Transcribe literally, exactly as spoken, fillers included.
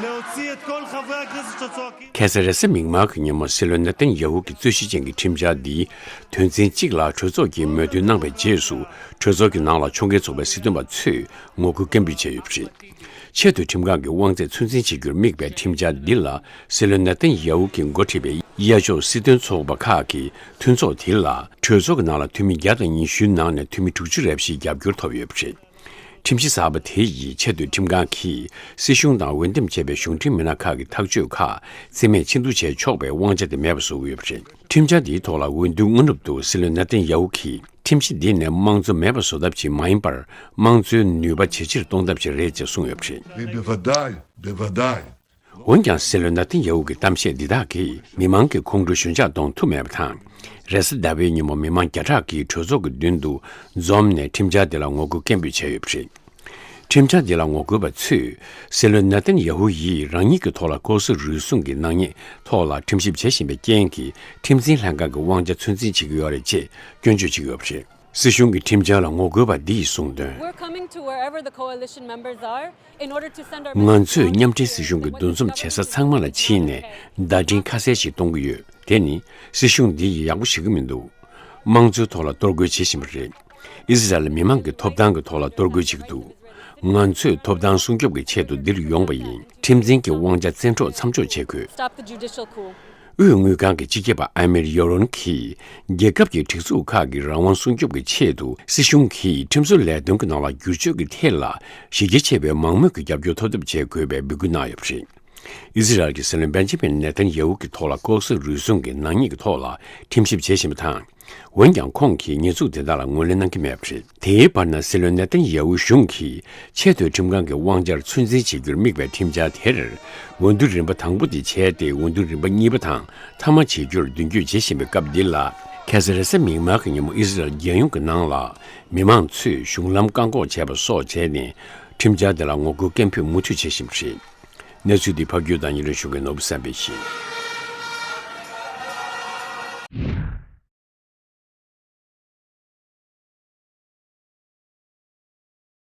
להוציא את כל חברי הכנסת שצועקים. ཁ་སང་རེས་གཟའ་མིག་དམར་གྱི་ཉིན་མོ་སྲིད་བློན་ནེ་ཐན་ཡ་ཧུ་གྱི་རྩོད་གཞི་ཅན་གྱི་ཁྲིམས་འཆར་འདི་དོན་ཚན་གཅིག་ལ་གྲོས་ཚོགས་ཀྱིས་མོས་མཐུན་གནང་བའི་རྗེས་སུ་གྲོས་ཚོགས་ཀྱི་ནང་ལ་ཕྱོགས་འགལ་ཚོགས་པའི་སྲིད་དོན་པ་ཚོས་ངོ་རྒོལ་སྐད་འབོད་བྱས་ཡོད་པ་རེད། ཆེས་མཐོའི་ཁྲིམས་ཁང་གི་དབང་ཚད་ཚོད་འཛིན་བྱེད་རྒྱུར་དམིགས་པའི་ཁྲིམས་འཆར་འདི་ལ་སྲིད་བློན་ནེ་ཐན་ཡ་ཧུ་གྱིས་འགོ་ཁྲིད་པའི་གཡས་ཕྱོགས་སྲིད་དོན་ཚོགས་པ་ཁག་གིས་མཐུན་ཚོགས་དེ་ལ་གྲོས་ཚོགས་ཀྱི་ནང་ལ་འཐུས་མི་བརྒྱ་དང་ཉི་ཤུའི་ནང་ནས་འཐུས་མི་དྲུག་ཅུ་རེ་བཞིའི་རྒྱབ་སྐྱོར་ཐོབ་ཡོད་པ་རེད། ཁྲིམས་གཞི་གསར་པ་དེ་ཡིས་ཆེས་མཐོའི་ཁྲིམས་ཁང་གིས་སྲིད་གཞུང་དང་འོས་འདེམས་བྱས་པའི་གཞུང་འབྲེལ་མི་སྣ་ཁག་གི་ཐག་གཅོད་ཁག་རྩིས་མེད་ཕྱིན་བསྡུ་བྱས་ཆོག་པའི་དབང་ཆ་དེ་མེད་པ་བཟོ་གི་ཡོད་པ་རེད། ཁྲིམས་འཆར་འདིའི་ཐོག་ལ་འོས་བསྡུའི་སྔ་ནུབ་ཏུ་སྲིད་བློན་ནེ་ཐན་ཡ་ཧུ་གིས་ཁྲིམས་གཞི་འདི་ནི་དམངས་གཙོ་མེད་པ་བཟོ་ཐབས་ཅིག་མ་ཡིན་པར། དམངས་གཙོའི་ནུས་པ་ཇེ་ཆེར་གཏོང་ཐབས་ཅིག་རེད་ཅེས་གསུངས་ཡོད་པ་རེད། بودای، بودای. འོན་ཀྱང་སྲིད་བློན་ནེ་ཐན་ཡ་ཧུ་གི་གཏམ་བཤད་འདི་དག་གིས་མི་མང་གི་ཁོང་ཁྲོའི་ཞོད་འཇགས་གཏོང་ཐུབ་མེད་པ་དང་། རེས་གཟའ་ཟླ་བའི་ཉིན་མོ་མི་མང་བརྒྱ་ཕྲག་གིས་གྲོས་ཚོགས་ཀྱི་མདུན་དུ་འཛོམས་ནས་ཁྲིམས་འཆར་འདི་ལ་ངོ་རྒོལ་སྐད་འབོད་བྱས་ཡོད་པ་རེད། ཁྲིམས་འཆར་འདི་ལ་ངོ་རྒོལ་བ་ཚོས་སྲིད་བློན་ནེ་ཐན་ཡ་ཧུ་ཡིས་རང་ཉིད་ཀྱི་ཐོག་ལ་ལྐོག་ཟ་རུལ་སུངས་ཀྱི་ནག་ཉེས་ཐོག་ལ་ཁྲིམས་ཞིབ་བྱེད་བཞིན་པའི་རྐྱེན་གྱིས་ཁྲིམས་འཛིན་ལྷན་ཁང་གི་དབང་ཆ་ཚོད་འཛིན་བྱེད་ཀྱི་ཡོད་རེད་ཅེས་སྐྱོན་བརྗོད་བྱེད་ཀྱི་ཡོད་པ་རེད། སྲིད་གཞུང་གི་ཁྲིམས་འཆར་ལ་ངོ་རྒོལ་བ་འདི་ཡིས་གསུངས་དོན། We're coming to wherever the coalition members are in order to send our ང་ཚོས་མཉམ་འབྲེལ་སྲིད་གཞུང་གི་འདུ་འཛོམས་བྱེད་ས་ཚང་མ་ལ་ཕྱིན་ནས་བརྡ་འཕྲིན་ཁ་གསལ་ཞིག་གཏོང་གི་ཡོད། དེ་ནི་སྲིད་གཞུང་འདི་ཡིས་ཡག་པོ་བྱེད་ཀྱི་མི་འདུག་དམངས་གཙོའི་ཐོག་ལ་གཏོར་རྒོལ་བྱེད་བཞིན་པ་རེད། ཨི་ཟི་རལ་མི་མང་གི་ཐོབ་ཐང་གི་ཐོག་ལ་གཏོར་རྒོལ་བྱེད་ཀྱི་འདུག་ང་ཚོས་ཐོབ་ཐང་སྲུང་སྐྱོབ་ཀྱི་ཆེད་དུ་འདིར་ཡོང་བ་ཡིན། ཁྲིམས་འཛིན་གྱི་དབང་ཆ་བཙན་འཕྲོག་མཚམས་འཇོག་བྱེད་དགོས། Stop the judicial coup. དབུས་དངུལ་ཁང་གི་སྤྱི་ཁྱབ་པ་ཨ་མིར་ཡོ་རོན་གྱིས་རྒྱལ་ཁབ་ཀྱི་སྒྲིག་འཛུགས་ཁག་གི་རང་དབང་སྲུང་སྐྱོབ་ཀྱི་ཆེད་དུ་སྲིད་གཞུང་གིས་ཁྲིམས་བཟོ་ལས་དོན་གྱི་ནང་ལ་བསྒྱུར་བཅོས་ཀྱི་ཐད་ལ་གཞི་རྒྱ་ཆེ་བའི་མང་མོས་ཀྱི་རྒྱབ་སྐྱོར་ཐོབ་ཐབས་བྱེད་དགོས་པའི་འབོད་སྐུལ་གནང་ཡོད་པ་རེད། ཨི་ཟི་རལ་གྱི་སྲིད་བློན་བེན་ཇི་མིན་ནེ་ཐན་ཡ་ཧུ་གི་ཐོག་ལ་ལྐོག་ཟ་རུལ་སུངས་ཀྱི་ནག་ཉེས་ཀྱི་ཐོག་ལ་ཁྲིམས་ཞིབ་བྱེད་བཞིན་པ་དང་། འོན་ཀྱང་ཁོང་གིས་ཉེས་འཛུགས་དེ་དག་ལ་ངོས་ལེན་གནང་གི་མེད་པ་རེད། དེའི་བར་ན་སྲིད་བློན་ནེ་ཐན་ཡ་ཧུ་གཞུང་གིས་ཆེས་མཐོའི་ཁྲིམས་ཁང་གི་དབང་ཆར་ཚོད་འཛིན་བྱེད་རྒྱུར་དམིགས་པའི་ཁྲིམས་འཆར་དེར་འོས་བསྡུ་རིམ་པ་དང་པོ་དེ་བྱས་ཏེ་འོས་བསྡུ་རིམ་པ་གཉིས་པ་དང་མཐའ་མ་བྱེད་རྒྱུར་མདུན་སྐྱོད་བྱེད་བཞིན་པའི་སྐབས་འདི་ལ། ཁ་སང་རེས་གཟའ་མིག་དམར་གྱི་ཉིན་མོ་ཨི་ཟི་རལ་རྒྱལ་ཡོངས་ཀྱི་ནང་ལ་མི་མང་ཚོས་གཞུང་ལམ་བཀག་འགོག་བྱས་པ་སོགས་བྱས་ནས་ཁྲིམས་འཆར་དེ་ལ་ངོ་རྒོལ་སྐད་འབོད་མུ་མཐུད་བྱེད་བཞིན་པ་རེད། གནས་ཚུལ་འདི་ཕབ་སྒྱུར་དང་སྙན་སྒྲོན་ཞུ་མཁན་ནོར་བུ་བསམ་འཕེལ་ཡིན།